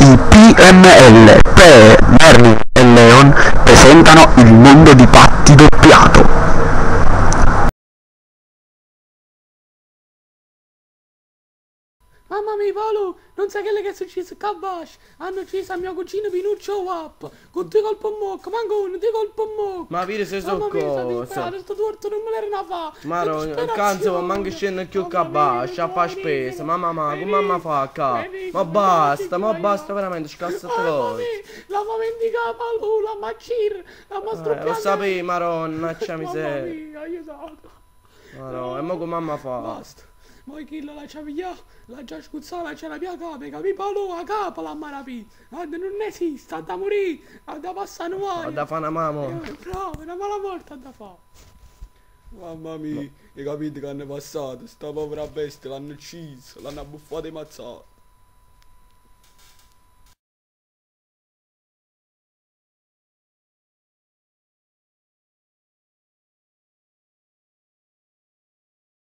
I PML, Pee, Merlin e Leon presentano Il mondo di Patty doppiato. Mamma mia Paolo, non sai quello che è successo qua abbascio. Hanno ucciso a mio cugino Pinuccio Wap. Con due colpi in bocca, manco uno, due colpi in bocca. Ma vedi se Mamma sono mia, sto cose. disperato, sto torto non me l'erano a fa. Maro, Che cazzo, ma manco disperazione. scende più Mamma qua mia, abbascio, a fa Enrico, spesa. Mamma ma, come Enrico, mamma fa qua? Enrico, Ma basta, ma Enrico, basta veramente, scassate Mamma voi. mia, la fa vendicare Paolo, la maccir, la ma Eh, lo struppiata. sapevi, maronna, c'è Mamma miseria. mia, aiutato. Marò, e mo come mamma fa? Basta. Poi chi la lascia via, la già scuzzata, c'è la mia capa, capi Paolo, la capa la marapì. Non esiste, ha da morire, ha da passare un Ha da fare una mamma. Bravo, una mala morte ha da fare. Mamma mia, hai capito che hanno passato? Sta povera bestia l'hanno ucciso, l'hanno abbuffato e mazzato.